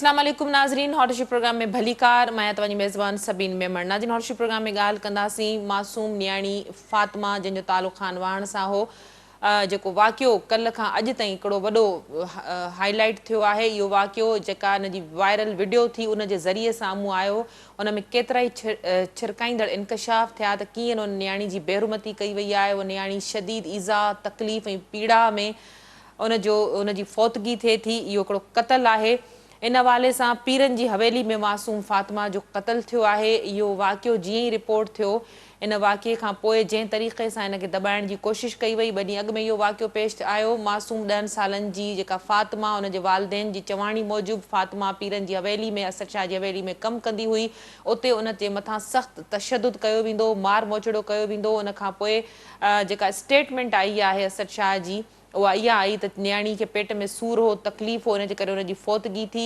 اسلام عليڪم ناظرين هاٽ اشو پروگرام ۾ ڀليڪار مان آهيان توهان جي ميزبان سبين ميمڻ ناظرين هاٽ اشو پروگرام ۾ ڳالهه ڪنداسين معصوم نياڻي فاطمه جنهن جو تعلق خان واهڻ سان هو جيڪو واقعو ڪلهه کان اڄ تائين هڪڙو وڏو هائي لائيٽ ٿيو آهي اهو واقعو جيڪا ان جي وائرل وڊيو ٿي ان جي ذريعي سامهون آيو ان ۾ ڪيترائي ڇرڪائيندڙ انڪشاف ٿيا ته ڪيئن ان نياڻي جي بيحرمتي ڪئي وئي آهي اها نياڻي شديد ايذاء تڪليف ۽ پيڙاء ۾ ان جو ان جي فوتگي ٿئي ٿي اهو هڪڙو قتل آهي ان حوالي سان پيرن جي حويلي ۾ معصوم فاطمه جو قتل ٿيو آهي، اهو واقعو جيئن ئي رپورٽ ٿيو، ان واقعي کان پوء جنهن طريقي سان ان کي دٻائڻ جي ڪوشش ڪئي وئي، ٻه ڏينهن اڳ ۾ اهو واقعو پيش آيو، معصوم ڏهن سالن جي جيڪا فاطمه ان جي والدين جي چواڻي موجب فاطمه پيرن جي حويلي ۾ اسد شاهه جي حويلي ۾ ڪم ڪندي هئي، اتي ان جي مٿان سخت تشدد ڪيو ويندو هو، مار موچڙو ڪيو ويندو هو، ان کان پوء جيڪا اسٽيٽمينٽ آئي آهي اسد شاهه جي. اها اها آئي ته نياڻي کي پيٽ ۾ سور هو، تڪليف هو، ان جي ڪري ان جي فوتگي ٿي.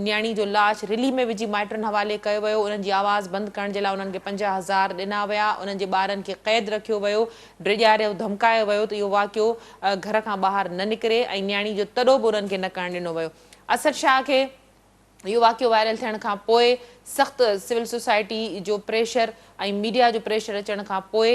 نياڻي جو لاش رلي ۾ وجهي مائٽن حوالي ڪيو ويو. انهن جي آواز بند ڪرڻ جي لاء انهن کي 50 هزار ڏنا ويا. انهن جي ٻارن کي قيد رکيو ويو، ڊيڄاريو ڌمڪايو ويو ته اهو واقعو گهر کان ٻاهر نه نڪري ۽ نياڻي جو تڏو به انهن کي نه ڪرڻ ڏنو ويو. اسد شاهه کي. اهو واقعو وائرل ٿيڻ کان پوء سخت سول سوسائٽي جو پريشر ۽ ميڊيا جو پريشر اچڻ کان پوء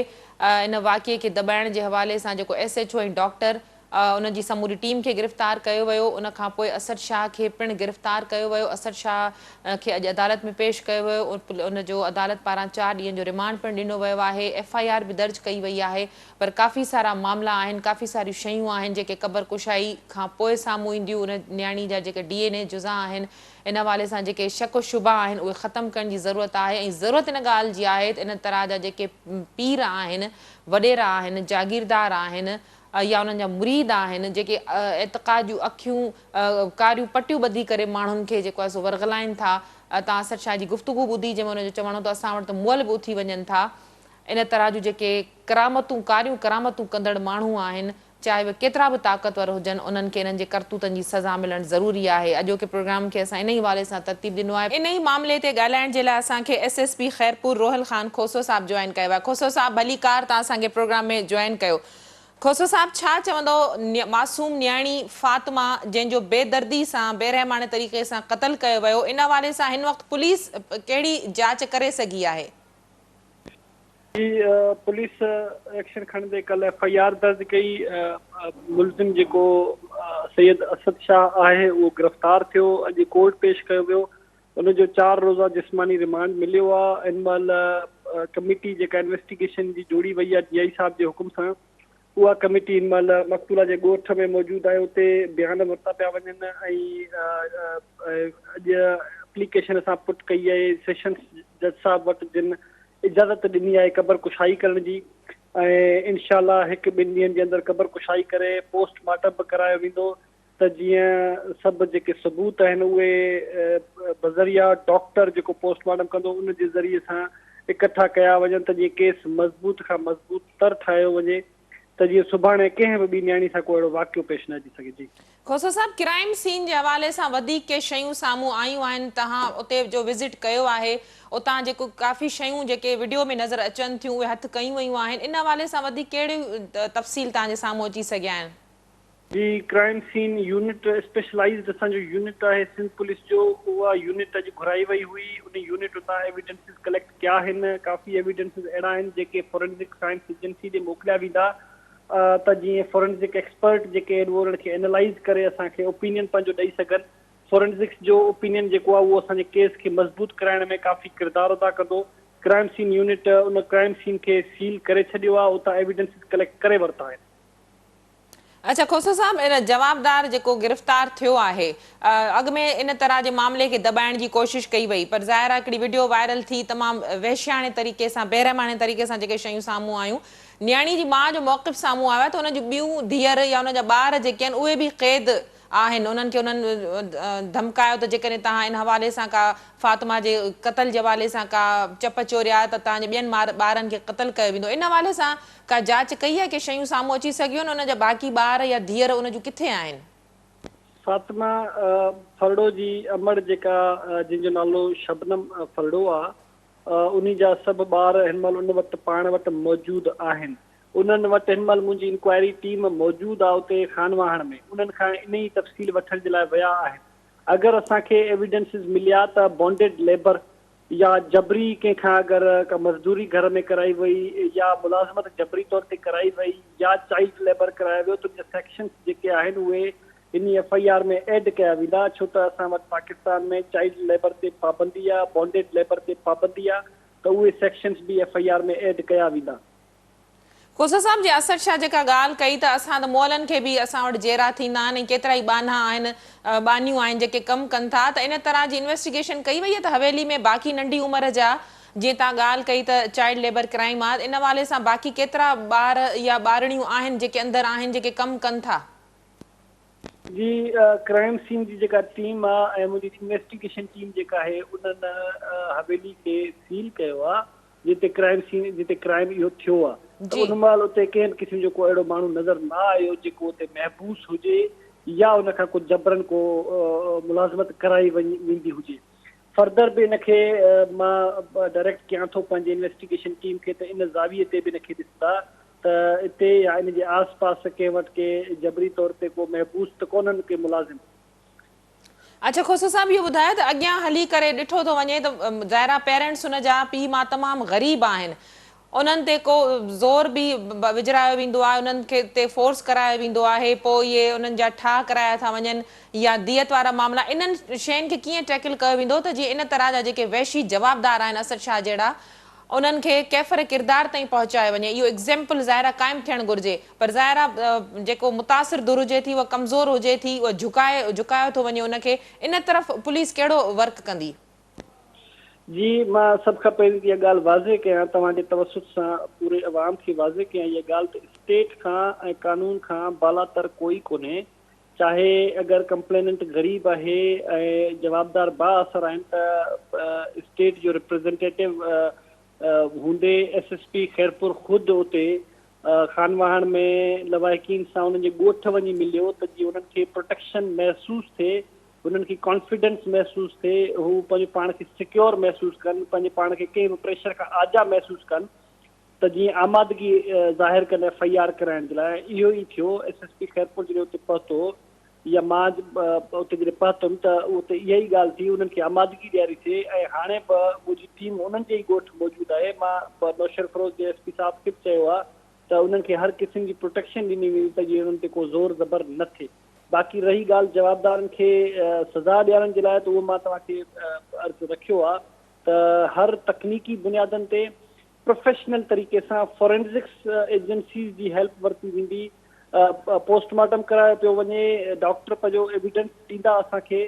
ان واقعي کي دٻائڻ جي حوالي سان جيڪو ايس ايڇ او ۽ ڊاڪٽر ان جي سموري ٽيم کي گرفتار ڪيو ويو ان کان پوء اسد شاهه کي پڻ گرفتار ڪيو ويو اسد شاهه کي اڄ عدالت ۾ پيش ڪيو ويو ان جو عدالت پاران چار ڏينهن جو رمانڊ پڻ ڏنو ويو آهي ايف I R به درج ڪئي وئي آهي پر ڪافي سارا معاملا آهن، ڪافي ساريون شيون آهن جيڪي قبر ڪشائي کان پوء سامهون اينديون، ان نياڻي جا جيڪي ڊي اين اي جزا آهن ان حوالي سان جيڪي شڪ و شبها آهن اهي ختم ڪرڻ جي ضرورت آهي ۽ ضرورت ان ڳالهه جي آهي ته ان طرح جا جيڪي پير آهن، وڏيرا آهن، جاگيردار آهن يا انهن جا مريد آهن جيڪي اعتقاد جون اکيون ڪاريون پٽيون ٻڌي ڪري ماڻهن کي جيڪو آهي سو ورغلائين ٿا. توهان اسد شاهه جي گفتگو ٻڌي جنهن ۾ ان جو چوڻ هو ته اسان وٽ ته مئل به اٿي وڃن ٿا. ان طرح جون جيڪي ڪرامتون، ڪاريون ڪرامتون ڪندڙ ماڻهو آهن، چاهي اهي ڪيترا به طاقتور هجن، انهن کي انهن جي ڪرتوتن جي سزا ملڻ ضروري آهي. اڄوڪي پروگرام کي اسان انهي حوالي سان ترتيب ڏنو آهي. انهي معاملي تي ڳالهائڻ جي لاء اسان کي S S P Khairpur Rohal Khan Khoso صاحب جوائن ڪيو آهي. کوسو صاحب ڀليڪار توهان اسان کي پروگرام ۾ جوائن ڪيو. کوسو صاحب ڇا چوندؤ معصوم نياڻي فاطمه جنهن جو بي دردي سان بي رحماڻي طريقي سان قتل ڪيو ويو ان حوالي سان هن وقت پوليس ڪهڙي جاچ ڪري سگهي آهي؟ جي پوليس ايڪشن کڻندي ڪلهه ايف I R درج ڪئي، ملزم جيڪو سيد اسد شاهه آهي اهو گرفتار ٿيو، اڄ ڪورٽ پيش ڪيو ويو، ان جو چار روزه جسماني رمانڊ مليو آهي، ان مهل ڪميٽي جيڪا انويسٽيگيشن جي جوڙي وئي آهي ڊي I صاحب جي حڪم سان اها ڪميٽي هن مهل مقتوله جي ڳوٺ ۾ موجود آهي اتي بيان ورتا پيا وڃن ۽ اڄ اپليڪيشن اسان پٽ ڪئي آهي سيشنس جج صاحب وٽ جن اجازت ڏني آهي قبر ڪشائي ڪرڻ جي ۽ انشاء الله هڪ ٻن ڏينهن جي اندر قبر ڪشائي ڪري پوسٽ مارٽم به ڪرايو ويندو ته جيئن سڀ جيڪي ثبوت آهن اهي بذريعا ڊاڪٽر جيڪو پوسٽ مارٽم ڪندو ان جي ذريعي سان اڪٺا ڪيا وڃن ته جيئن ڪيس مضبوط کان مضبوط تر ٺاهيو وڃي ته جيئن سڀاڻي ڪنهن به ٻي نياڻي سان ڪو اهڙو واقعو پيش نه اچي سگهي جي. کوسو صاحب ڪرائيم سين جي حوالي سان وڌيڪ ڪي شيون سامهون آيون آهن توهان اتي جو وزٽ ڪيو آهي اتان جيڪو ڪافي شيون جيڪي وڊيو ۾ نظر اچن ٿيون اهي هٿ ڪيون ويون آهن ان حوالي سان وڌيڪ ڪهڙيون تفصيل توهان جي سامهون اچي سگهيا آهن. جي ڪرائيم سين يونٽ اسپيشلائيزڊ اسان جو يونٽ آهي سنڌ پوليس جو اها يونٽ اڄ گهرائي وئي هئي ان يونٽ اتان ايويڊنسز ڪليڪٽ ڪيا آهن ڪافي ايويڊنسز اهڙا آهن جيڪي فورينزڪ سائنس ايجنسي ڏي موڪليا ويندا ته جيئن فورينزڪ ايڪسپرٽ جيڪي آهن اهي انهن کي اينالائيز ڪري اسان کي اوپينين پنهنجو ڏئي سگهن فورينزڪس جو اوپينين جيڪو آهي اهو اسان جي ڪيس کي مضبوط ڪرائڻ ۾ ڪافي ڪردار ادا ڪندو ڪرائيم سين يونٽ ان ڪرائيم سين کي سيل ڪري ڇڏيو آهي اتان ايويڊنسز ڪليڪٽ ڪري ورتا آهن. اڇا کوسو صاحب ان جوابدار جيڪو گرفتار ٿيو آهي اڳ ۾ ان طرح جي معاملي کي دٻائڻ جي ڪوشش ڪئي وئي پر ظاهر آهي هڪڙي وڊيو وائرل ٿي تمام وحشياڻي طريقي سان بيرحماڻي طريقي سان جيڪي شيون سامهون آيون نياڻي جي ماء جو موقف سامهون آيو آهي ته ان جون ٻيون ڌيئر يا ان جا ٻار جيڪي آهن اهي به قيد آهن انهن کي انهن ڌمڪايو ته جيڪڏهن توهان ان حوالي سان ڪا فاطمه جي قتل جي حوالي سان ڪا چپ چوريا ته توهان جي ٻين ٻارن کي قتل ڪيو ويندو ان حوالي سان ڪا جاچ ڪئي آهي ڪي شيون سامهون اچي سگهيون آهن ان جا باقي ٻار يا ڌيئر ان جون ڪٿي آهن؟ فاطمه ڦرڙو جي امڙ جيڪا جنهن جو نالو شبنم ڦرڙو آ انهي جا سڀ ٻار هن مهل ان وقت پاڻ وٽ موجود آهن انهن وٽ هن مهل منهنجي انڪوائري ٽيم موجود آ اتي خانواهڻ ۾ انهن کان انهي تفصيل وٺڻ جي لاء ويا آهن. اگر اسان کي ايويڊنسز مليا ته بانڊيڊ ليبر يا جبري ڪنهن کان اگر ڪا مزدوري گهر ۾ ڪرائي وئي يا ملازمت جبري طور تي ڪرائي وئي يا چائلڊ ليبر ڪرايو ويو ته ان جا سيڪشنز جيڪي آهن اهي انهي ايف I R ۾ add ڪيا ويندا ڇو ته اسان وٽ پاڪستان ۾ چائلڊ ليبر تي پابندي آ بانڊيڊ ليبر تي پابندي آ ته اهي سيڪشنز به ايف I R ۾ add ڪيا ويندا. کوسا صاحب جي اسد شاهه جيڪا ڳالهه ڪئي ته اسان ته مئلن کي به اسان وٽ جيئرا ٿيندا آهن ۽ ڪيترائي ٻانها آهن ٻانهيون آهن جيڪي ڪم ڪن ٿا ته ان طرح جي انويسٽيگيشن ڪئي وئي آهي ته حويلي ۾ باقي ننڍي عمر جا جيئن توهان ڳالهه ڪئي ته چائلڊ ليبر ڪرائيم آهي ان حوالي سان باقي ڪيترا ٻار يا ٻارڙيون آهن جيڪي اندر آهن جيڪي ڪم ڪن ٿا. جي ڪرائيم سين جي جيڪا ٽيم آهي ۽ منهنجي انويسٽيگيشن ٽيم جيڪا آهي انهن حويلي کي سيل ڪيو آهي جتي ڪرائيم سين جتي ڪرائيم اهو ٿيو آ ته ان مهل اتي ڪنهن به قسم جو ڪو اهڙو ماڻهو نظر نه آيو جيڪو اتي محبوس هجي يا ان کان ڪو جبرن ڪو ملازمت ڪرائي ويندي هجي. فردر به ان کي مان ڊائريڪٽ ڪيان ٿو پنهنجي انويسٽيگيشن ٽيم کي ته ان زاويي تي به ان کي ڏسندا ته اتي يا ان جي آس پاس ڪنهن وٽ ڪي جبري طور تي ڪو محبوس ته ڪونهن ڪي ملازم. اڇا کوسو صاحب اهو ٻڌايو ته اڳيان هلي ڪري ڏٺو ٿو وڃي ته ظاهر آهي پيرنٽس ان جا پيء ماء تمام غريب آهن انهن تي ڪو زور به وجهرايو ويندو آهي انهن کي تي فورس ڪرايو ويندو آهي پوء اهي انهن جا ٺاهه ڪرايا ٿا وڃن يا ديت وارا معاملا انهن شين کي ڪيئن ٽيڪل ڪيو ويندو ته جيئن ان طرح جا جيڪي وحشي جوابدار آهن اسد شاهه جهڙا انهن کي ڪيفر ڪردار تائين پهچايو وڃي اهو ايگزيمپل ظاهر آهي قائم ٿيڻ گهرجي پر ظاهر آهي جيڪو متاثر ڌر هجي ٿي اها ڪمزور هجي ٿي اها جهڪائي جهڪايو ٿو وڃي ان کي ان طرف پوليس ڪهڙو ورڪ ڪندي؟ جي مان سڀ کان پهرين ته اها ڳالهه واضح ڪيان توهان جي توسط سان پوري عوام کي واضح ڪيان اها ڳالهه ته اسٽيٽ کان ۽ قانون کان بالاتر ڪوئي ڪونهي چاهي اگر ڪمپليننٽ غريب آهي ۽ جوابدار بااثر آهن ته اسٽيٽ جو ريپريزنٽيٽو هوندي ايس ايس پي خيرپور خود اتي خانواهڻ ۾ لواحقين سان انهن جي ڳوٺ وڃي مليو ته جيئن انهن کي پروٽيڪشن محسوس ٿئي انهن کي ڪانفيڊنس محسوس ٿئي هو پنهنجو پاڻ کي سيڪيور محسوس ڪن پنهنجي پاڻ کي ڪنهن به پريشر کان آجا محسوس ڪن ته جيئن آمادگي ظاهر ڪن ايف I R ڪرائڻ جي لاء اهو ئي ٿيو ايس ايس پي خيرپور جڏهن اتي پهتو يا مان اتي جڏهن پهتم ته اتي اها ئي ڳالهه ٿي انهن کي آمادگي ڏياري سي ۽ هاڻي به منهنجي ٽيم انهن جي ئي ڳوٺ موجود آهي مان نوشهروفيروز جي ايس پي صاحب کي به چيو آهي ته انهن کي هر قسم جي پروٽيڪشن ڏني ويندي ته جيئن انهن تي ڪو زور زبر نه ٿئي باقي رهي ڳالهه جوابدارن کي سزا ڏيارڻ جي لاء ته اهو مان توهان کي عرض رکيو آهي ته هر تڪنيڪي بنيادن تي پروفيشنل طريقي سان فورينزڪس ايجنسيز جي هيلپ ورتي ويندي، پوسٽ مارٽم ڪرايو پيو وڃي، ڊاڪٽر پنهنجو ايويڊنس ڏيندا اسان کي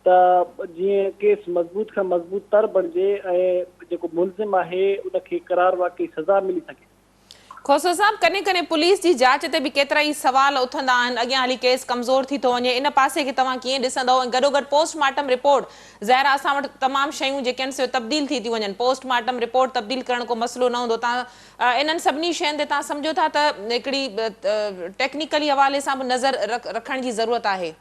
ته جيئن ڪيس مضبوط کان مضبوط تر بڻجي ۽ جيڪو ملزم آهي ان کي قرار واقعي سزا ملي سگهي. کوسو صاحب ڪڏهن ڪڏهن پوليس جي جاچ تي به ڪيترائي سوال اٿندا آهن اڳيان هلي ڪيس ڪمزور ٿي ٿو وڃي ان پاسي کي توهان ڪيئن ڏسندؤ ۽ گڏوگڏ پوسٽ مارٽم رپورٽ ظاهر آهي اسان وٽ تمام شيون جيڪي آهن سي تبديل ٿي ٿيون وڃن پوسٽ مارٽم رپورٽ تبديل ڪرڻ ڪو مسئلو نه هوندو تان انهن سڀني شين تي توهان سمجهو ٿا ته هڪڙي ٽيڪنيڪلي حوالي سان به نظر رکڻ جي ضرورت آهي.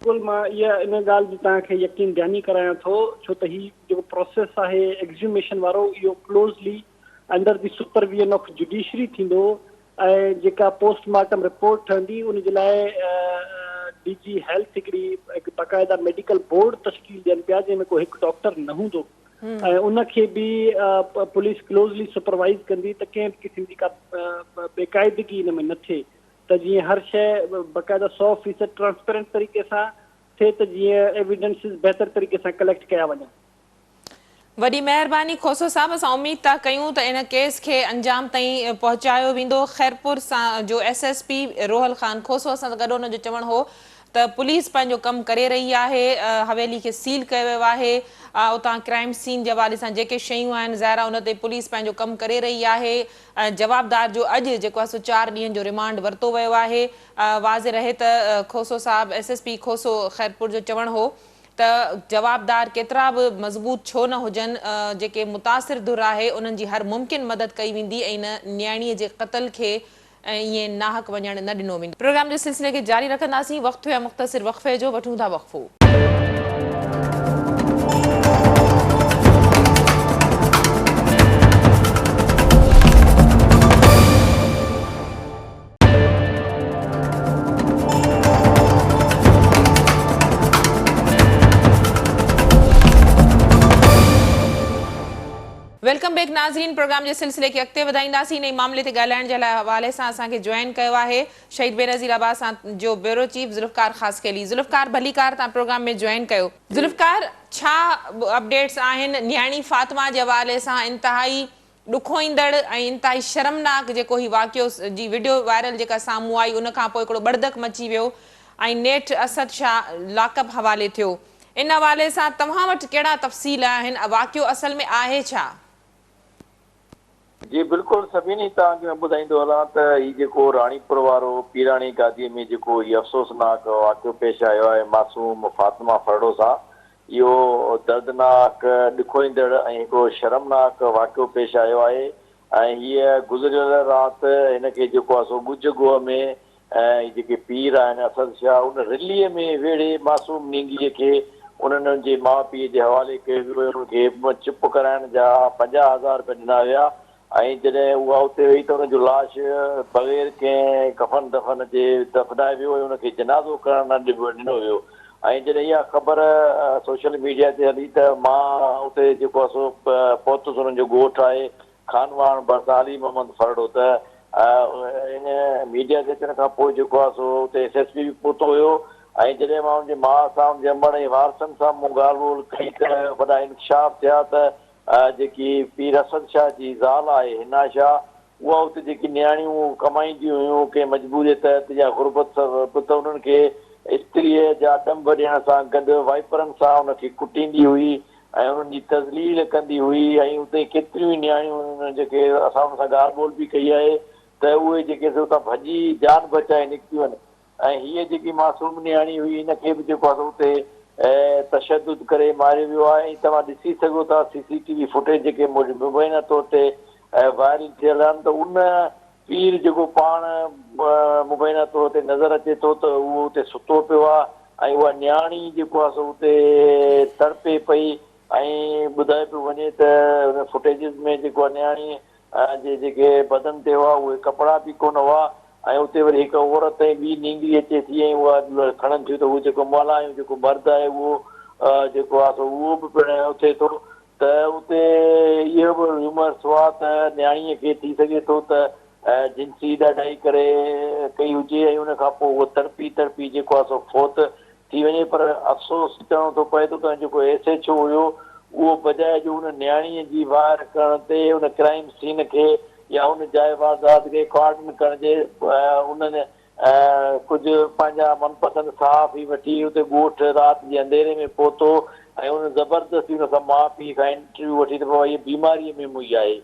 بلڪل مان اها ان ڳالهه جي توهان کي يقين دهاني ڪرايان ٿو ڇو ته هي جيڪو پروسيس آهي ايگزيوميشن وارو اهو closely under the supervision of judiciary ٿيندو ۽ جيڪا پوسٽ مارٽم رپورٽ ٺهندي ان جي لاء ڊي جي هيلٿ هڪڙي هڪ باقاعده ميڊيڪل بورڊ تشڪيل ڏين پيا جنهن ۾ ڪو هڪ ڊاڪٽر نه هوندو ۽ ان کي به پوليس ڪلوزلي سپروائيز ڪندي ته ڪنهن به قسم جي ڪا بيقاعدگي ان ۾ نه ٿئي ته جيئن هر شيء باقاعده سئو فيصد ٽرانسپيرنٽ طريقي سان ٿئي ته جيئن ايويڊنسز بهتر طريقي سان ڪليڪٽ ڪيا وڃن. وڏي مهرباني کوسو صاحب اسان اميد ٿا ڪيون ته ان ڪيس کي انجام تائين پهچايو ويندو خيرپور سان جو S S P Rohal Khan Khoso اسان سان گڏ ان جو چوڻ هو ته پوليس پنهنجو ڪم ڪري رهي آهي حويلي کي سيل ڪيو ويو آهي اتان ڪرائيم سين جي حوالي سان جيڪي شيون آهن ظاهر آهي ان تي پوليس پنهنجو ڪم ڪري رهي آهي جوابدار جو اڄ جيڪو آهي سو چار ڏينهن جو ريمانڊ ورتو ويو آهي. واضح رهي ته کوسو صاحب S S P Khoso Khairpur جو چوڻ هو ته جوابدار ڪيترا به مضبوط ڇو نه هجن جيڪي متاثر ڌر آهي انهن جي هر ممڪن مدد ڪئي ويندي ۽ ان نياڻي جي قتل کي ائين ناحق وڃڻ نه ڏنو ويندو. پروگرام جي سلسلي کي جاري رکنداسين، وقت ٿيو آهي مختصر وقفي جو، وٺون ٿا وقفو. Welcome back ناظرين پروگرام جي سلسلي کي اڳتي وڌائينداسين انهي معاملي تي ڳالهائڻ جي لاء حوالي سان اسان کي جوائن ڪيو آهي شهيد بينظير آباد سان جو بيورو چيف ذوالفقار خاصخيلي ذوالفقار ڀليڪار توهان پروگرام ۾ جوائن ڪيو. ذوالفقار ڇا اپڊيٽس آهن نياڻي فاطمه جي حوالي سان انتهائي ڏکوئيندڙ ۽ انتهائي شرمناڪ جيڪو هي واقعو جي وڊيو وائرل جيڪا سامهون آئي ان کان پوء هڪڙو ٻڙڌڪ مچي ويو ۽ نيٺ اسد شاهه لاڪ اپ حوالي ٿيو ان حوالي سان توهان وٽ ڪهڙا تفصيل آهن واقعو اصل ۾ آهي ڇا؟ جي بلڪل سڀني توهان کي مان ٻڌائيندو هلان ته هي جيڪو راڻيپور وارو پيراڻي گادي ۾ جيڪو هي افسوسناڪ واقعو پيش آيو آهي معصوم فاطمه ڦرڙو سان اهو دردناڪ ڏکوئيندڙ ۽ هڪڙو شرمناڪ واقعو پيش آيو آهي ۽ هيء گذريل رات هن کي جيڪو آهي سو ڳجهه ڳوهه ۾ ۽ جيڪي پير آهن اسد شاهه ان رلي ۾ ويڙهي معصوم نينگريء کي انهن جي ماء پيء جي حوالي ڪيو ويو ۽ انهن کي چپ ڪرائڻ جا 50,000 رپيا ڏنا ويا ۽ جڏهن اها اتي وئي ته ان جو لاش بغير ڪنهن ڪفن دفن جي دفنايو ويو ۽ ان کي جنازو ڪرڻ نه ڏنو ويو ۽ جڏهن اها خبر سوشل ميڊيا تي هلي ته مان اتي جيڪو آهي سو پهتس انهن جو ڳوٺ آهي خانواهڻ ڀرسان علي محمد ڦرڙو ته ان ميڊيا تي اچڻ کان پوء جيڪو آهي سو اتي ايس ايس پي به پهتو هيو ۽ جڏهن مان ان جي ماء سان ان جي امڙ ۽ وارثن سان مون ڳالهه ٻولهه ڪئي ته وڏا انڪشاف ٿيا ته جيڪي پير اسد شاهه جي زال آهي حنا شاهه اها اتي جيڪي نياڻيون ڪمائينديون هيون ڪنهن مجبوريء تحت يا غربت سبب ته انهن کي استريء جا ڏنڀ ڏيڻ سان گڏ وائپرن سان ان کي ڪٽيندي هئي ۽ انهن جي تذليل ڪندي هئي ۽ اتي ڪيتريون ئي نياڻيون هيون جيڪي اسان انهن سان ڳالهه ٻولهه به ڪئي آهي ته اهي جيڪي سي اتان ڀڄي جان بچائي نڪتيون آهن ۽ هيء جيڪي معصوم نياڻي هئي هن کي به جيڪو آهي سو اتي تشدد ڪري ماريو ويو آهي ۽ توهان ڏسي سگهو ٿا سي سي ٽي وي فوٽيج جيڪي مبينا طور تي وائرل ٿيل آهن ته ان پير جيڪو پاڻ مبينا طور تي نظر اچي ٿو ته اهو اتي ستو پيو آهي ۽ اها نياڻي جيڪو آهي سو اتي تڙپي پئي ۽ ٻڌايو پيو وڃي ته ان فوٽيجز ۾ جيڪو آهي نياڻي جي جيڪي بدن تي هئا اهي ڪپڙا به ڪونه هئا ۽ اتي وري هڪ عورت ۽ ٻي نينگري اچي ٿي ۽ اها کڻن ٿيون ته هو جيڪو مئل آهي ۽ جيڪو مرد آهي اهو جيڪو آهي سو اهو به پڻ اٿي ٿو ته اتي اهو به ريومرس هئا ته نياڻيء کي ٿي سگهي ٿو ته جنسي ڏاڍائي ڪري ڪئي هجي ۽ ان کان پوء هوء تڙپي تڙپي جيڪو آهي سو فوت ٿي وڃي پر افسوس چوڻو ٿو پئي ٿو ته جيڪو ايس ايڇ او هيو اهو بجاء جو ان نياڻيء جي واهر ڪرڻ تي ان ڪرائيم سين کي يا ان جاء واردات کي ڪارڊن ڪرڻ جي انهن ڪجهه پنهنجا من پسند صحافي وٺي اتي ڳوٺ رات جي انڌيري ۾ پهتو ۽ ان زبردستي ان کان ماء پيء کان انٽرويو وٺي ته بابا هيء بيماريء ۾ موئي آهي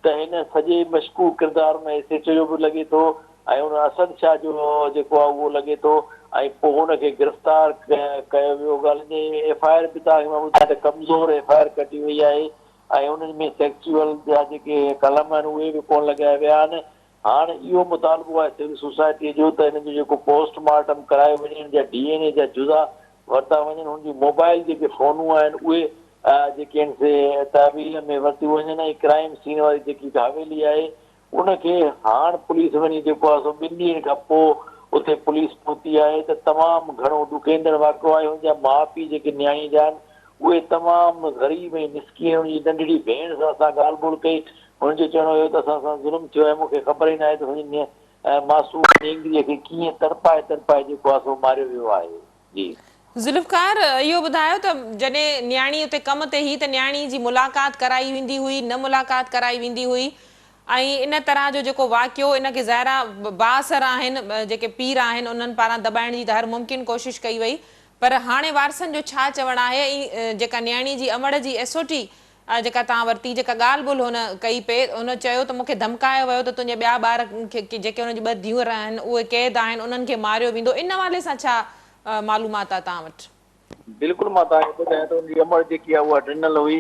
ته هن سڄي مشڪوڪ ڪردار ان ايس ايڇ او جو به لڳي ٿو ۽ ان اسد شاهه جو جيڪو آهي اهو لڳي ٿو ۽ پوء ان کي گرفتار ڪيو ويو. ڳالهه جي ايف I R به توهان کي مان ٻڌايان ته ڪمزور ايف I R ڪٽي وئي آهي ۽ انهن ۾ سيڪسوئل جا جيڪي قلم آهن اهي به ڪونه لڳايا ويا آهن. هاڻ اهو مطالبو آهي سول سوسائٽيء جو ته هن جو جيڪو پوسٽ مارٽم ڪرايو وڃي، هن جا ڊي اين اي جا جزا ورتا وڃن، هن جون موبائل جيڪي فونون آهن اهي جيڪي آهن سي تحويل ۾ ورتيون وڃن ۽ ڪرائيم سين واري جيڪي حويلي آهي ان کي هاڻ پوليس وڃي جيڪو آهي سو ٻن ڏينهن کان پوء اتي پوليس پهتي آهي ته تمام گهڻو ڏکيندڙ واقعو آهي هن جا ماء پيء جيڪي نياڻيء جا آهن اهي تمام غريب ۽ مسڪين هن جي ننڍڙي ڀيڻ سان اسان ڳالهه ٻولهه ڪئي هن جو چوڻ هيو ته اسان سان ظلم ٿيو آهي، مون کي خبر ئي ناهي ته اسان جي معصوم نينگريء کي ڪيئن تڙپائي تڙپائي جيڪو آهي سو ماريو ويو آهي. جي. ذوالفقار اهو ٻڌايو ته جڏهن نياڻي اتي ڪم تي هئي ته نياڻي جي ملاقات ڪرائي ويندي هئي نه ملاقات ڪرائي ويندي هئي ۽ ان طرح جو جيڪو واقعو ان کي ظاهر آ بااثر آهن جيڪي پير آهن انهن پاران دٻائڻ جي ته هر ممڪن ڪوشش ڪئي وئي پر هاڻي وارثن جو ڇا چوڻ آهي ۽ جيڪا نياڻي جي امڙ جي ايس او ٽي جيڪا توهان ورتي جيڪا ڳالهه ٻولهه هن ڪئي پئي هن چيو ته مون کي ڌمڪايو ويو ته تنهنجي ٻيا ٻار کي جيڪي هن جون ٻه ڌيئر آهن اهي قيد آهن انهن کي ماريو ويندو ان حوالي سان ڇا معلومات آهي توهان وٽ؟ بلڪل مان توهان کي ٻڌايان ته ان جي امڙ جيڪي آهي اها ڊنل هئي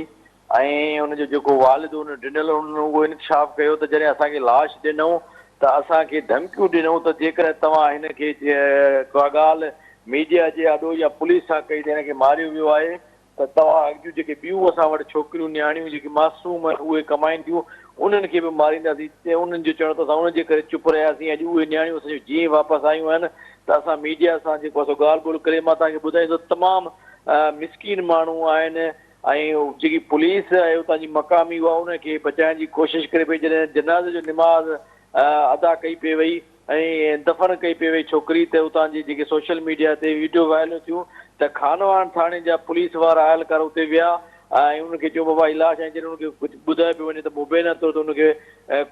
۽ ان جو جيڪو والد هو ان ڊنل هن اهو انڪشاف ڪيو ته جڏهن اسان کي لاش ڏنئون ته اسان کي ڌمڪيون ڏنئون ته جيڪڏهن توهان هن کي ڪا ڳالهه ميڊيا جي آڏو يا پوليس سان ڪئي ته هن کي ماريو ويو آهي ته توهان جون جيڪي ٻيون اسان وٽ ڇوڪريون نياڻيون جيڪي معصوم آهن اهي ڪمائين ٿيون انهن کي به مارينداسين ته انهن جو چوڻ ته اسان ان جي ڪري چپ رهياسين اڄ اهي نياڻيون اسان جون جيئن واپس آيون آهن ته اسان ميڊيا سان جيڪو آهي سو ڳالهه ٻولهه ڪري مان توهان کي ٻڌائيندس تمام مسڪين ماڻهو آهن. ۽ جيڪي پوليس آهي اتان جي مقامي اها ان کي بچائڻ جي ڪوشش ڪري پئي جڏهن جنازي جو نماز ادا ڪئي پئي وئي ۽ دفن ڪئي پئي وئي ڇوڪري ته اتان جي جيڪي سوشل ميڊيا تي ويڊيو وائرل ٿيون ته خانواهڻ ٿاڻي جا پوليس وارا اهلڪار اتي ويا ۽ انهن کي چيو بابا هي لاش ۽ جڏهن انهن کي ڪجهه ٻڌايو پيو وڃي ته مبينا طور تي ان کي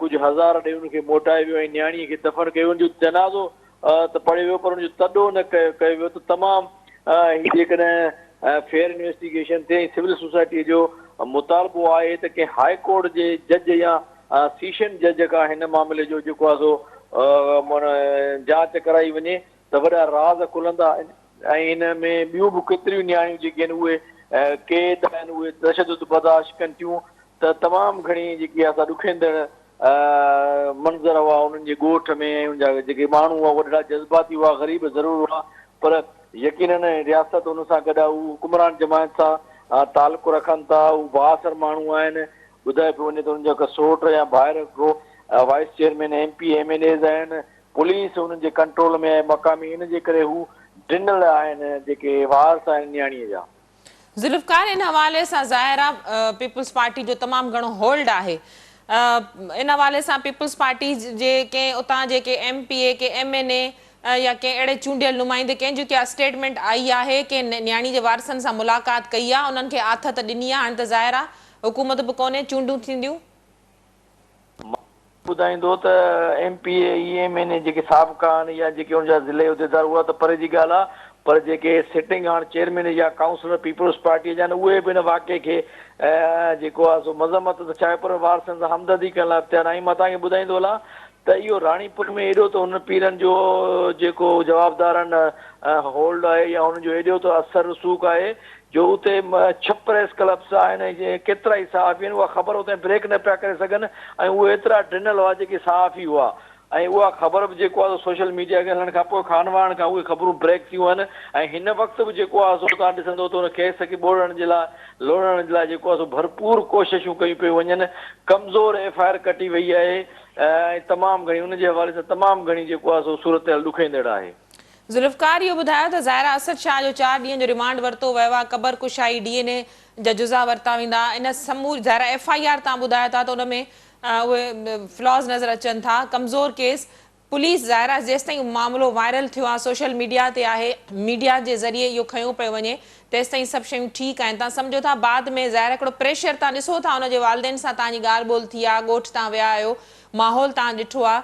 ڪجهه هزار ڏئي ان کي موٽايو ويو ۽ نياڻي کي دفن ڪيو ان جو جنازو ته پڙهيو ويو پر ان جو تڏو نه ڪيو ويو ته تمام هي جيڪڏهن فيئر انويسٽيگيشن ٿئي ۽ سول سوسائٽي جو مطالبو آهي ته ڪنهن هاء ڪورٽ جي جج يا سيشن جج کان هن معاملي جو جيڪو آهي سو معنيٰ جاچ ڪرائي وڃي ته وڏا راز کلندا ۽ هن ۾ ٻيون به ڪيتريون نياڻيون جيڪي آهن اهي قيد آهن اهي تشدد برداشت ڪن ٿيون ته تمام گهڻي جيڪي آهي سا ڏکيندڙ منظر هئا انهن جي ڳوٺ ۾ ۽ ان جا جيڪي ماڻهو هئا اهي ڏاڍا جذباتي هئا غريب ضرور هئا پر يقينن رياست ان سان گڏ آهي هو حڪمران جماعت سان تعلق رکن ٿا هو بااثر ماڻهو آهن ٻڌايو پيو وڃي ته انهن جا هڪ سوٽ يا ڀائر هڪڙو vice chairman, M P, M N As آهن، پوليس انهن جي ڪنٽرول ۾ آهي مقامي ان جي ڪري هو ڊنل آهن جيڪي وارث آهن نياڻي جا. ذوالفقار ان حوالي سان ظاهر آ پيپلز پارٽي جو تمام گهڻو هولڊ آهي ان حوالي سان پيپلز پارٽي جي ڪنهن اتان جي ڪي ايم پي اي ڪي ايم اين اي يا ڪنهن اهڙي چونڊيل نمائندي ڪنهن جي ڪا اسٽيٽمينٽ آئي آهي ڪنهن نياڻي جي وارثن سان ملاقات ڪئي آ انهن کي آٿت ڏني آ هاڻي ته ظاهر آ حڪومت به ڪونهي چونڊون ٿينديون. مان ٻڌائيندو ته M P A ۽ M N A جيڪي سابقا آهن يا جيڪي ان جا ضلعي عهديدار اها ته پري جي ڳالهه آهي پر جيڪي سٽنگ هاڻ چيئرمين يا ڪائونسلر پيپلز پارٽيء جا آهن اهي به ان واقعي کي جيڪو آهي سو مذمت ته ڇا پر وارثن سان همدردي ڪرڻ لاء به تيار ناهن مان توهان کي ٻڌائيندو هلان ته اهو راڻيپور ۾ ايڏو ته هن پيرن جو جيڪو جوابدارن هولڊ آهي يا هنن جو ايڏو ته اثر رسوخ آهي جو اتي ڇهه پريس ڪلبس آهن ۽ ڪيترائي صحافي آهن اها خبر اتي بريڪ نه پيا ڪري سگهن ۽ اهي ايترا ڊنل هئا جيڪي صحافي هئا ۽ اها خبر به جيڪو آهي سو سوشل ميڊيا کي هلڻ کان پوء خانواهڻ کان اهي خبرون بريڪ ٿيون آهن ۽ هن وقت به جيڪو آهي سو توهان ڏسندو ته ان ڪيس کي ٻوڙڻ جي لاء لوڙهڻ جي لاء جيڪو آهي سو ڀرپور ڪوششون ڪيون پيون وڃن ڪمزور ايف I R ڪٽي وئي آهي ۽ تمام گهڻي ان جي حوالي سان تمام گهڻي جيڪو آهي سو صورتحال ڏکوئيندڙ آهي. ذوالفقار اهو ٻڌايو ته ظاهر آ اسد شاهه جو چار ڏينهن جو ريمانڊ ورتو ويو آهي، قبر ڪشائي، ڊي اين اي جا جزا ورتا ويندا، ان سموري ظاهر آ ايف I R تان ٻڌايو ٿا ته ان ۾ اهي فلاز نظر اچن ٿا، ڪمزور ڪيس، پوليس ظاهر آ جيستائين معاملو وائرل ٿيو آ سوشل ميڊيا تي آهي، ميڊيا جي ذريعي اهو کنيو پيو وڃي تيستائين سڀ شيون ٺيڪ آهن، تان سمجهو ٿا بعد ۾ ظاهر هڪڙو پريشر تان ڏسو ٿا ان جي والدين سان تان جي ڳالهه ٻولهه ٿي آ، ڳوٺ تان ويا آهيو، ماحول تان ڏٺو آ،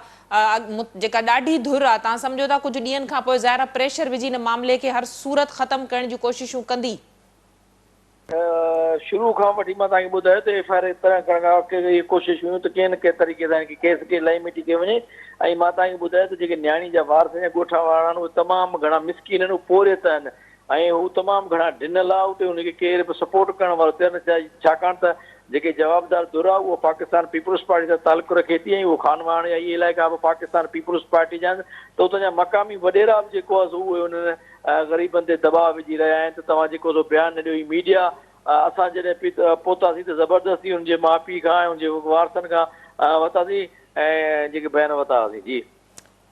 جيڪا ڏاڍي ڌر آ، توهان سمجهو ٿا ڪجهه ڏينهن کان پوء ظاهر آ پريشر وجهي ان معاملي کي هر صورت ختم ڪرڻ جون ڪوششون ڪندي. شروع کان وٺي مان توهان کي ٻڌايو ته ايف I R طرح ڪرڻ کان اڳ اهي ڪوشش هيون ته ڪنهن نه ڪنهن طريقي سان هن کي ڪيس کي لئي مٽي ڪيو وڃي ۽ مان توهان کي ٻڌايو ته جيڪي نياڻي جا وارث يا ڳوٺ وارا آهن اهي تمام گهڻا مسڪين آهن اهي پورهيت آهن ۽ هو تمام گهڻا ڊنل آ اتي هن کي ڪير به سپورٽ ڪرڻ وارو تيار نه ٿيا ڇاڪاڻ ته جيڪي جوابدار ڌر آ اهو پاڪستان پيپلز پارٽي سان تعلق رکي ٿي ۽ اهو خانواهڻ يا اهي علائقا به پاڪستان پيپلز پارٽي جا آهن ته اتان جا مقامي وڏيرا به جيڪو آ سو اهي انهن غريبن تي دٻاء وجهي رهيا آهن ته توهان جيڪو سو بيان نه ڏيو هي ميڊيا اسان جڏهن پهتاسين ته زبردستي ان جي ماء پيء کان ۽ ان جي وارثن کان ورتاسين ۽ جيڪي بيان ورتا هئاسين جي.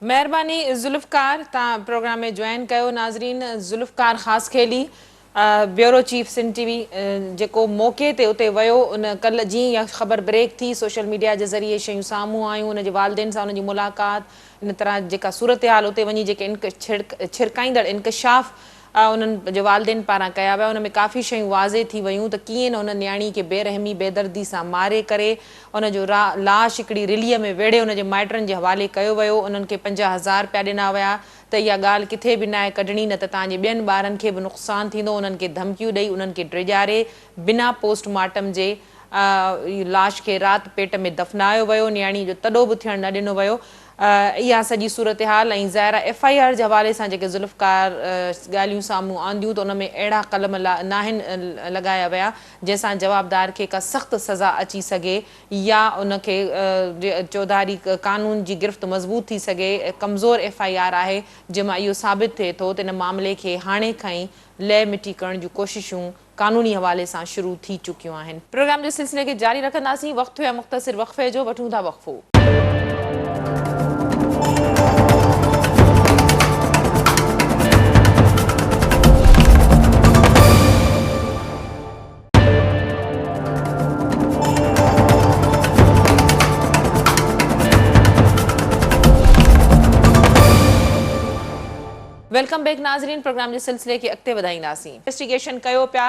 مهرباني ذوالفقار تان پروگرام ۾ جوائن ڪيو ناظرين Zulfiqar Khaskheli bureau chief Sindh T V جيڪو موقعي تي اتي ويو ان ڪل جيئن اها خبر بريڪ ٿي سوشل ميڊيا جي ذريعي شيون سامهون آيون ان جي والدين سان ان جي ملاقات ان طرح جيڪا صورتحال اتي وڃي جيڪي ڇرڪائيندڙ انڪشاف انهن جي والدين پاران ڪيا ويا ان ۾ ڪافي شيون واضح ٿي ويون ته ڪيئن نه ان نياڻي کي بي رحمي بيدردي سان ماري ڪري ان جو لاش هڪڙي رليء ۾ ويڙهي ان جي مائٽن جي حوالي ڪيو ويو انهن کي 50,000 رپيا ڏنا ويا ته اها ڳالهه ڪٿي به ناهي ڪڍڻي نه ته توهان جي ٻين ٻارن کي به نقصان ٿيندو انهن کي ڌمڪيون ڏئي انهن کي ڊيڄاري بنا پوسٽ مارٽم جي لاش کي رات پيٽ ۾ دفنايو ويو، نياڻي جو تڏو به ٿيڻ نه ڏنو ويو، اها سڄي صورتحال ۽ ظاهر آهي ايف I R جي حوالي سان جيڪي ذوالفقار ڳالهيون سامهون آنديون ته ان ۾ اهڙا قلم ناهن لڳايا ويا جنهن سان جوابدار کي ڪا سخت سزا اچي سگهي يا ان کي چوڌاري قانون جي گرفت مضبوط ٿي سگهي، ڪمزور ايف I R آهي جنهن مان اهو ثابت ٿئي ٿو ته ان معاملي کي هاڻي کان ئي لئه مٽي ڪرڻ جون ڪوششون قانوني حوالي سان شروع ٿي چڪيون آهن. پروگرام جي سلسلي کي جاري رکنداسين، وقت ٿيو آهي مختصر وقفي جو، وٺون ٿا وقفو. Welcome back ناظرين پروگرام جي سلسلي کي اڳتي وڌائينداسين. انويسٽيگيشن ڪيو پيا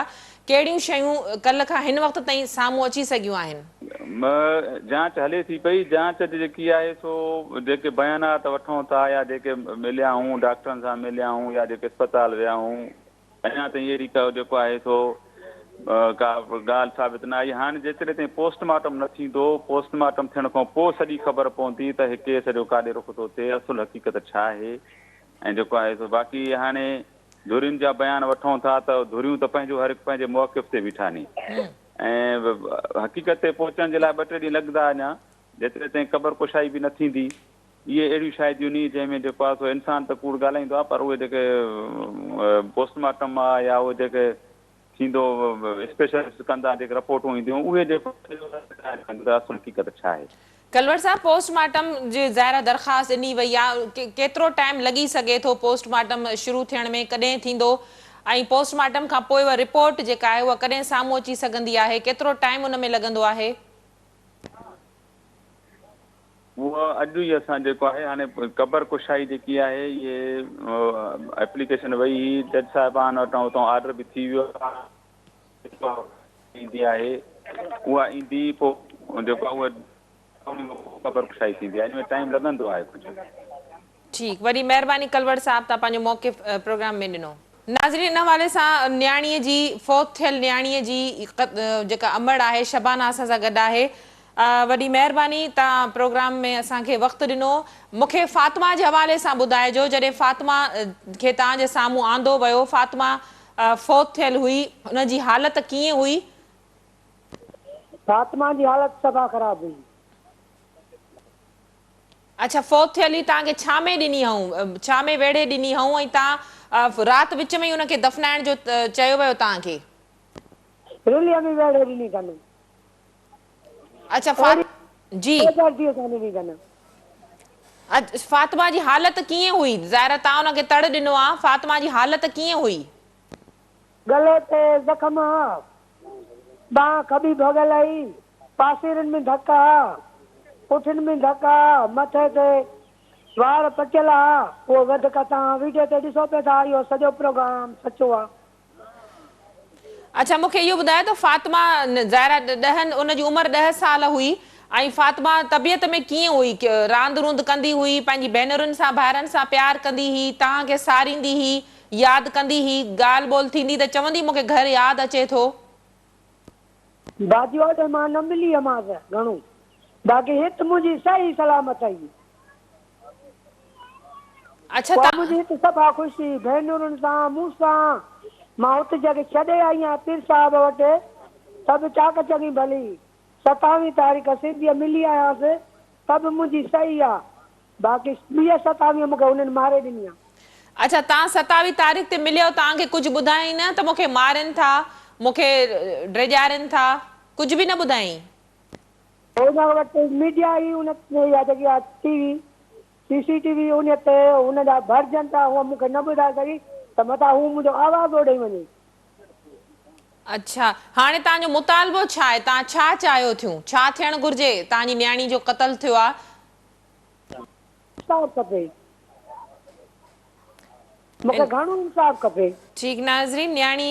ڪهڙيون شيون ڪلهه کان هن وقت تائين سامهون اچي سگهيون آهن؟ م جاچ هلي ٿي پئي جاچ جيڪي آهي سو جيڪي بيانات وٺون ٿا يا جيڪي مليا آهون ڊاڪٽرن سان مليا آهون يا جيڪي اسپتال ويا آهون اڃا تائين اهڙي ڪا جيڪو آهي سو ڪا ڳالهه ثابت نه آئي. هاڻي جيتري تائين پوسٽ مارٽم نه ٿيندو، پوسٽ مارٽم ٿيڻ کان پوء سڄي خبر پوندي ته هي ڪيس جو ڪاڏي رخ ٿو ٿئي، اصل حقيقت ڇا آهي ۽ جيڪو آهي سو باقي هاڻي ڌرين جا بيان وٺون ٿا ته ڌريون ته پنهنجو هر هڪ پنهنجي موقف تي بيٺا ني ۽ حقيقت تي پهچڻ جي لاء ٻه ٽي ڏينهن لڳندا اڃا جيتري تائين قبر ڪشائي به نه ٿيندي. اهي اهڙيون شاهديون ني جنهن ۾ جيڪو آهي سو انسان ته ڪوڙ ڳالهائيندو آهي پر اهي جيڪي پوسٽ مارٽم آهي يا اهي جيڪي ٿيندو اسپيشلسٽ ڪندا جيڪي رپورٽون اينديون اهي جيڪو ظاهر ڪنديون ته اصل حقيقت ڇا آهي. ڪلوڙ صاحب پوسٽ مارٽم جي ظاهر آهي درخواست ڏني وئي آهي ڪيترو ٽائيم لڳي سگهي ٿو پوسٽ مارٽم شروع ٿيڻ ۾ ڪڏهن ٿيندو ۽ پوسٽ مارٽم کان پوء اها رپورٽ جيڪا آهي اها ڪڏهن سامهون اچي سگهندي آهي ڪيترو ٽائيم ان ۾ لڳندو آهي. اهو اڄ ئي اسان جيڪو آهي هاڻي قبر ڪشائي جيڪي آهي اهي ايپليڪيشن وئي هئي جج صاحبان وٽان اتان آرڊر به ٿي ويو آهي ايندي آهي اها ايندي پوء جيڪو آهي اها قبر ڪشائي ٿيندي آهي ان ۾ ٽائيم لڳندو آهي ڪجهه. ٺيڪ وڏي مهرباني ڪلوڙ صاحب تان پنهنجو موقف پروگرام ۾ ڏنو. ناظرين ان حوالي سان نياڻي جي فوت ٿيل نياڻي جي جيڪا امڙ آهي شبانه اسان سان گڏ آهي وڏي مهرباني تان پروگرام ۾ اسان کي وقت ڏنو مون کي فاطمه جي حوالي سان ٻڌائجو جڏهن فاطمه کي توهان جي سامهون آندو ويو فاطمه فوت ٿيل هئي ان جي حالت ڪيئن هئي. فاطمه جي حالت صفا خراب هئي. اڇا فوت ٿيل هئي توهان کي ڇا ۾ ڏني هئون ڇا ۾ ويڙهي ڏني هئون ۽ توهان رات وچ ۾ ئي ان کي دفنائڻ جو چيو ويو توهان کي. رليء ۾ ويڙهي ڏني اٿن. اڇا فاط جي. بيدرديء سان ڏني اٿن. فاطمه جي حالت ڪيئن هئي ظاهر آهي توهان ان کي تڙ ڏنو آ فاطمه جي حالت ڪيئن هئي. ڳلي تي زخم ها، ٻانهن کٻي ڀڳل هئي، پاسيرن ۾ ڌڪ ها، پٺين ۾ ڌڪ ها، مٿي تي وار پچيل ها، اهو وڌڪ توهان ويڊيو تي ڏسو پيا ٿا، اهو سڄو پروگرام سچو آ. اڇا مون کي اهو ٻڌايو ته فاطمه ظاهر آهي ڏهن ان جي عمر ڏهه سال هئي ۽ فاطمه طبيعت ۾ ڪيئن هئي راند روند ڪندي هئي پنهنجي ڀينرن سان ڀائرن سان پيار ڪندي هئي توهان کي ساريندي هئي ياد ڪندي هئي ڳالهه ٻولهه ٿيندي ته چوندي مون کي گهر ياد اچي ٿو. باجي اوڏي مان نه ملي هيمانس گهڻو باقي هت منهنجي صحيح سلامت هئي. اڇا اها ته. منهنجي هت صفا خوش هئي ڀينرن سان مون سان مان ات جڳ ڇڏي آئي آهيان پير صاحب وٽ ته به چاڪ چڱي ڀلي ستاويهه تاريخ سنڌيء ملي آيانس ته به منهنجي صحيح آ باقي ٻيء ستاويهه مون کي هنن ماري ڏني آ. اڇا تان ستاويهه تاريخ تي مليو تان کي ڪجهه ٻڌايائين نه ته مون کي مارين ٿا مون کي ڊيڄارين ٿا ڪجهه به نه ٻڌايائين. هن وٽ ميڊيا هئي ان اها جيڪي آ T V C C T V ان تي هن جا ڀرجن ٿا هوء مون کي نه ٻڌائي سگهي ته متان هو منهنجو آواز اوڏي وڃي. اڇا هاڻي توهان جو مطالبو ڇا آهي توهان ڇا چاهيو ٿيون ڇا ٿيڻ گهرجي توهان جي نياڻي جو قتل ٿيو آ. انصاف کپي مون کي گهڻو انصاف کپي. ٺيڪ ناظرين نياڻي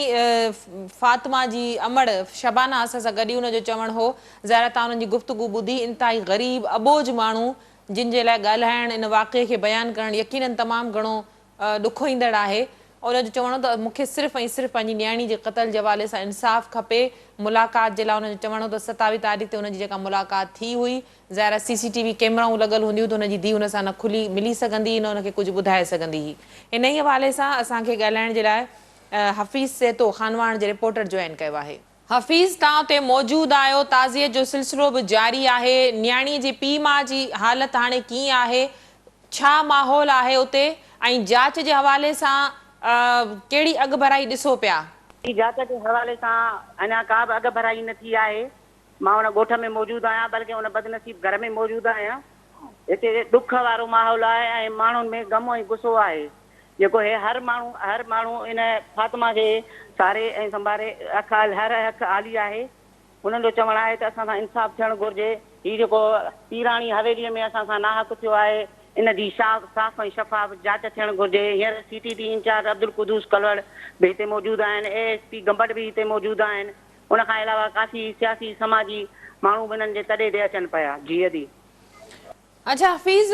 فاطمه جي امڙ شبانه اسان سان گڏ ئي ان جو چوڻ هو ظاهر آ توهان انهن جي گفتگو ٻڌي انتهائي غريب اٻوجهه ماڻهو جن جي لاء ڳالهائڻ ان واقعي کي بيان ڪرڻ يقينن تمام گهڻو ڏکوئيندڙ آهي. ان جو چوڻ هو ته مون کي صرف ۽ صرف پنهنجي نياڻي جي قتل جي حوالي سان انصاف کپي. ملاقات جي لاء ان جو چوڻ هو ته ستاويهه تاريخ تي ان جي جيڪا ملاقات ٿي هئي، ظاهر آهي سي سي ٽي وي ڪيمرائون لڳل هونديون ته ان جي ڌيء ان سان نه کلي ملي سگهندي نه ان کي ڪجهه ٻڌائي سگهندي هئي. انهيء حوالي سان اسان کي ڳالهائڻ جي لاء حفيظ سهتو خانواهڻ جي رپورٽر جوائن ڪيو آهي. حفيظ توهان اتي موجود آهيو، تعزيت جو سلسلو به جاري آهي، نياڻي جي پيء ماء جي حالت هاڻي ڪيئن آهي، ڇا ماحول آهي اتي ۽ جاچ جي حوالي سان ڪهڙي اڳڀرائي ڏسو پيا؟ جي جاچ جي حوالي سان اڃا ڪا به اڳڀرائي نه ٿي آهي، مان ان ڳوٺ ۾ موجود آهيان بلڪه ان بدنصيب گهر ۾ موجود آهيان، هتي ڏک وارو ماحول آهي ۽ ماڻهن ۾ غم ۽ غصو آهي جيڪو هي هر ماڻهو هر ماڻهو ان فاطمه کي ساري ۽ سنڀاري اک هر اک آلي آهي هنن جو چوڻ آهي ته اسان سان انصاف ٿيڻ گهرجي هي جيڪو پيراڻي حويلي ۾ اسان سان ناحق ٿيو آهي ان جي صاف ۽ شفاف جاچ ٿيڻ گهرجي. هينئر C T D incharge Abdul Quddus Kalhoro به هتي موجود آهن، اي ايس پي گمبٽ به هتي موجود آهن، ان کان علاوه ڪافي سياسي سماجي ماڻهو به انهن جي تڏي تي اچن پيا. جي ادي. اڇا حفيظ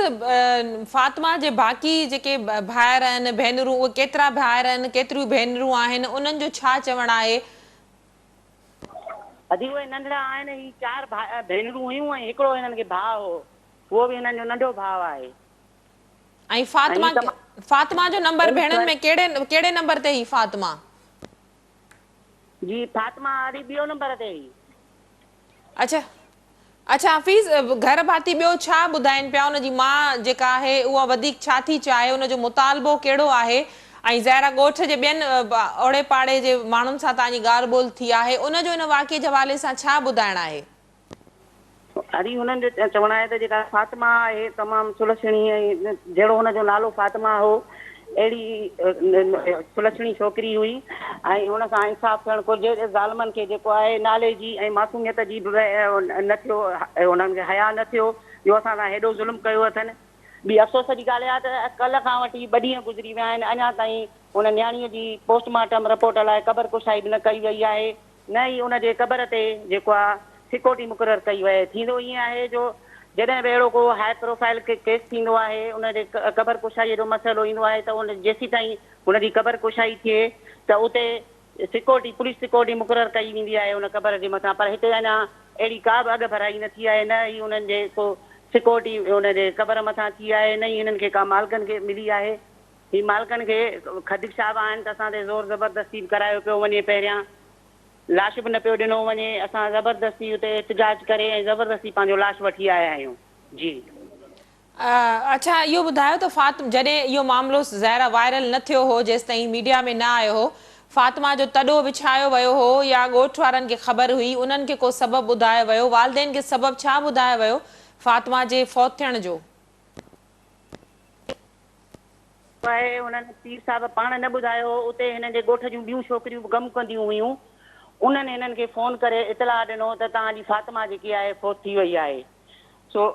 فاطمه جي باقي جيڪي ڀائر آهن ڀينرون اهي ڪيترا ڀائر آهن ڪيتريون ڀينرون آهن انهن جو ڇا چوڻ آهي؟ ادي اهي ننڍڙا آهن هي چار ڀينرون هيون ۽ هڪڙو هنن کي ڀاء هو اهو به هنن جو ننڍو ڀاء آهي. ۽ فاطمه فاطمه جو نمبر ڀيڻن ۾ ڪهڙي ڪهڙي نمبر تي هئي فاطمه؟ جي فاطمه ادي ٻيو نمبر تي هئي. اڇا اڇا حفيظ گهر ڀاتي ٻيو ڇا ٻڌائين پيا ان جي ماء جيڪا آهي اها وڌيڪ ڇا ٿي چاهي ان جو مطالبو ڪهڙو آهي ۽ ظاهر آهي ڳوٺ جي ٻين اوڙي پاڙي جي ماڻهن سان توهان جي ڳالهه ٻولهه ٿي آهي ان جو ان واقعي جي حوالي سان ڇا ٻڌائڻ آهي؟ ادي هنن جو چوڻ آهي ته جيڪا فاطمه آهي تمام سلڇڻي ۽ جهڙو هن جو نالو فاطمه هو اهڙي سلڇڻي ڇوڪري هئي ۽ هن سان انصاف ٿيڻ گهرجي ظالمن کي جيڪو آهي نالي جي ۽ معصوميت جي به نه ٿيو هنن کي حياء نه ٿيو جو اسان سان هيڏو ظلم ڪيو اٿن ٻي افسوس جي ڳالهه اها ته ڪلهه کان وٺي ٻه ڏينهن گذري ويا آهن اڃا تائين ان نياڻي جي پوسٽ مارٽم رپورٽ لاء قبر ڪشائي به نه ڪئي وئي آهي نه ئي ان جي قبر تي جيڪو آ سيڪيورٽي مقرر ڪئي وئي. ٿيندو ائين آهي جو جڏهن به اهڙو ڪو هاء پروفائيل ڪيس ٿيندو آهي ان جي قبر ڪشائيء جو مسئلو ايندو آهي ته ان جيسيتائين ان جي قبر ڪشائي ٿئي ته اتي سيڪيورٽي پوليس سيڪيورٽي مقرر ڪئي ويندي آهي ان قبر جي مٿان پر هتي اڃا اهڙي ڪا به اڳڀرائي نه ٿي آهي نه ئي انهن جي ڪو سيڪيورٽي ان جي قبر مٿان ٿي آهي نه ئي هنن کي ڪا مالڪن کي ملي آهي. هي مالڪن کي خدشا به آهن ته اسان تي زور زبردستي به ڪرايو پيو وڃي پهريان لاش به نه پيو ڏنو وڃي اسان زبردستي اتي احتجاج ڪري ۽ زبردستي پنهنجو لاش وٺي آيا آهيون جي. اڇا اهو ٻڌايو ته فاطمه جڏهن اهو معاملو ظاهر آ وائرل نه ٿيو هو جيستائين ميڊيا ۾ نه آيو هو فاطمه جو تڏو وڇايو ويو هو يا ڳوٺ وارن کي خبر هئي انهن کي ڪو سبب ٻڌايو ويو والدين کي سبب ڇا ٻڌايو ويو فاطمه جي فوت ٿيڻ جو؟ آهي هنن پير صاحب پاڻ نه ٻڌايو هو اتي هنن جي ڳوٺ جون ٻيون ڇوڪريون به ڪم ڪنديون هيون انهن هنن کي فون ڪري اطلاع ڏنو ته توهان جي فاطمه جيڪي آهي فوت ٿي وئي آهي سو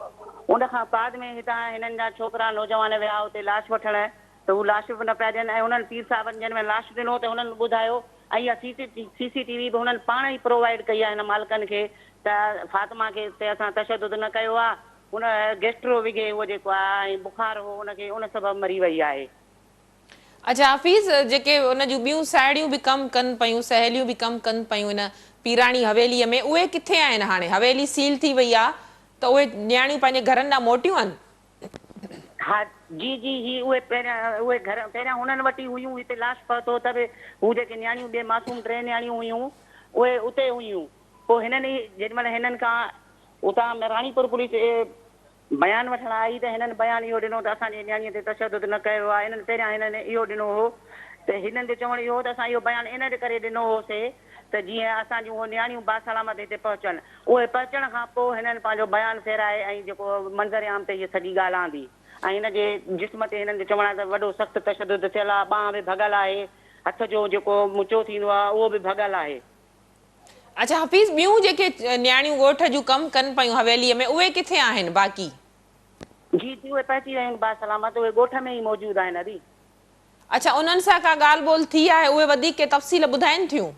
ان کان بعد ۾ هتان هنن جا ڇوڪرا نوجوان ويا اتي لاش وٺڻ ته هو لاش به نه پيا ڏين ۽ انهن پير صاحبن جنهن مهل لاش ڏنو ته هنن ٻڌايو ۽ اها سي سي ٽي وي به هنن پاڻ ئي پرووائيڊ ڪئي آهي هن مالڪن کي ته فاطمه کي تي اسان تشدد نه ڪيو آهي هن گيسٽرو وگهي هو جيڪو آهي ۽ بخار هو ان کي ان سبب مري وئي آهي. اڇا حفيظ جيڪي ان جون ٻيون ساهيڙيون به ڪم ڪن پيون سهيليون به ڪم ڪن پيون ان پيراڻي حويليء ۾ اهي ڪٿي آهن هاڻي حويلي سيل ٿي وئي آ ته اهي نياڻيون پنهنجي گهرن ڏانهن موٽيون آهن؟ ها جي جي هي اهي پهريان اهي گهر پهريان هنن وٽ ئي هيون هتي لاش پهتو ته به هو جيڪي نياڻيون ٻي معصوم ٽي نياڻيون هيون اهي اتي هيون پوء هنن ئي جيڏي مهل هنن کان اتان راڻيپور پوليس بيان وٺڻ آئي ته هنن بيان اهو ڏنو ته اسان جي نياڻيء تي تشدد نه ڪيو آهي. انهن پهريان هنن اهو ڏنو هو ته هنن جو چوڻ اهو هو ته اسان اهو بيان ان ڪري ڏنو هوسي ته جيئن اسان جون اهي نياڻيون باسلامت هتي پهچن. اهي پهچڻ کان پوء هنن پنهنجو بيان ڦيرائي ۽ جيڪو منظر عام تي هيء سڄي ڳالهه آندي ۽ هن جي جسم تي هنن جو چوڻ آهي ته وڏو سخت تشدد ٿيل آهي، ٻانهن به ڀڳل آهي، هٿ جو جيڪو مچو ٿيندو آهي اهو به ڀڳل آهي. اڇا حفيظ ٻيون جيڪي نياڻيون ڳوٺ جون ڪم ڪن پيون حويليء ۾ اهي ڪٿي آهن باقي؟ جي جي اهي پهچي ويون آهن باسلامت اهي ڳوٺ ۾ ئي موجود آهن ادي. اڇا انهن سان ڪا ڳالهه ٻولهه ٿي آهي اهي وڌيڪ ڪي تفصيل ٻڌائين ٿيون؟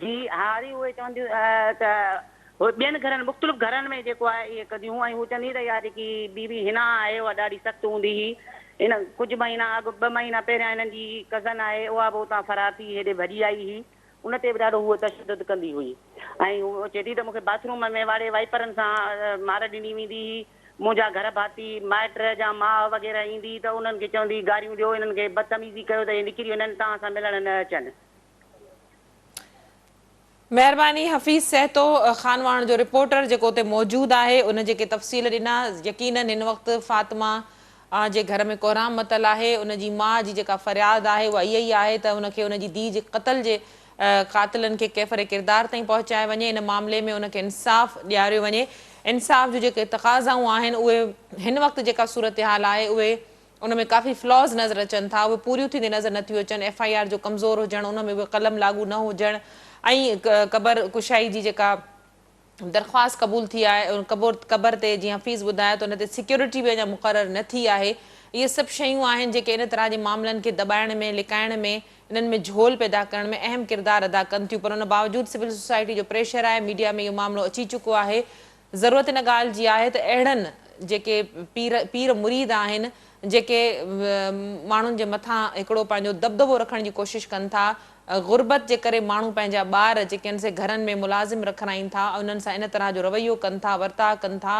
جي ها ادي اهي چون ٿيون ته هو ٻين گهرن مختلف گهرن ۾ جيڪو آهي اهي ڪنديون هيون ۽ هو چوندي ته اها جيڪي بي بي حنا آهي اها ڏاڍي سخت هوندي هئي ان ڪجهه مهينا اڳ ٻه مهينا پهريان هنن جي ڪزن آهي اها به اتان فرار ٿي هيڏي ڀڄي آئي هئي ان تي به ڏاڍو هوء تشدد ڪندي هئي ۽ هوء چئي ٿي ته مون کي باٿ روم ۾ واڙي وائپرن سان مار ڏني ويندي هئي، منهنجا گهر ڀاتي، مائٽ يا ماء وغيره ايندي ته انهن کي چوندي هئي گاريون ڏيو، انهن کي بدتميزي ڪيو ته اهي نڪري وڃن، توهان سان ملڻ نه اچن. مهرباني حفيظ سهتو خانواهڻ جو رپورٽر جيڪو اتي موجود آهي ان جيڪي تفصيل ڏنا يقينن هن وقت فاطمه جي گهر ۾ ڪهرام متل آهي ان جي ماء جي جيڪا فرياد آهي اها اها ئي آهي ته ان کي ان جي ڌيء جي قتل جي قاتلن کي ڪيفر ڪردار تائين پهچايو وڃي ان معاملي ۾ ان کي انصاف ڏياريو وڃي انصاف جون جيڪي تقاضائون آهن اهي هن وقت جيڪا صورتحال آهي اهي ان ۾ ڪافي فلاز نظر اچن ٿا اهي پوريون ٿيندي نظر نٿيون اچن ايف I R جو ڪمزور هجڻ ان ۾ اهي قلم لاڳو نه هجڻ ۽ قبر ڪشائي جي جيڪا درخواست قبول ٿي آهي ان قبر قبر تي جيئن حفيظ ٻڌايو ته ان تي سيڪيورٽي به اڃا مقرر نه ٿي آهي. اهي سڀ شيون آهن جيڪي ان طرح جي معاملن کي دٻائڻ ۾ لڪائڻ ۾ انهن ۾ جهول پيدا ڪرڻ ۾ اهم ڪردار ادا ڪن ٿيون پر ان باوجود سول سوسائٽي جو پريشر آهي ميڊيا ۾ اهو معاملو اچي چڪو آهي ضرورت ان ڳالهه جي آهي ته اهڙن جيڪي پير پير مريد آهن جيڪي ماڻهن جي مٿان هڪڙو پنهنجو دٻدٻو رکڻ جي ڪوشش ڪن ٿا غربت جي ڪري ماڻهو پنهنجا ٻار جيڪي آهن سي گهرن ۾ ملازم رکرائين ٿا انهن سان ان طرح جو رويو ڪن ٿا ورتاء ڪن ٿا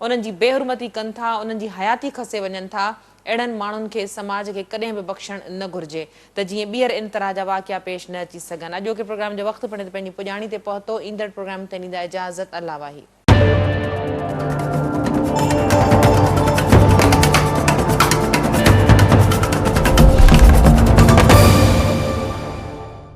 انهن جي بي حرمتي ڪن ٿا انهن جي حياتي کسي وڃن ٿا اهڙن ماڻهن کي سماج کي ڪڏهن به بخشڻ نه گهرجي ته جيئن ٻيهر ان طرح جا واقعا پيش نه اچي سگهن. اڄوڪي پروگرام جو وقت پڻ هتي پنهنجي پڄاڻي تي پهتو. ايندڙ پروگرام تائين ڏيندا اجازت. الله واهي.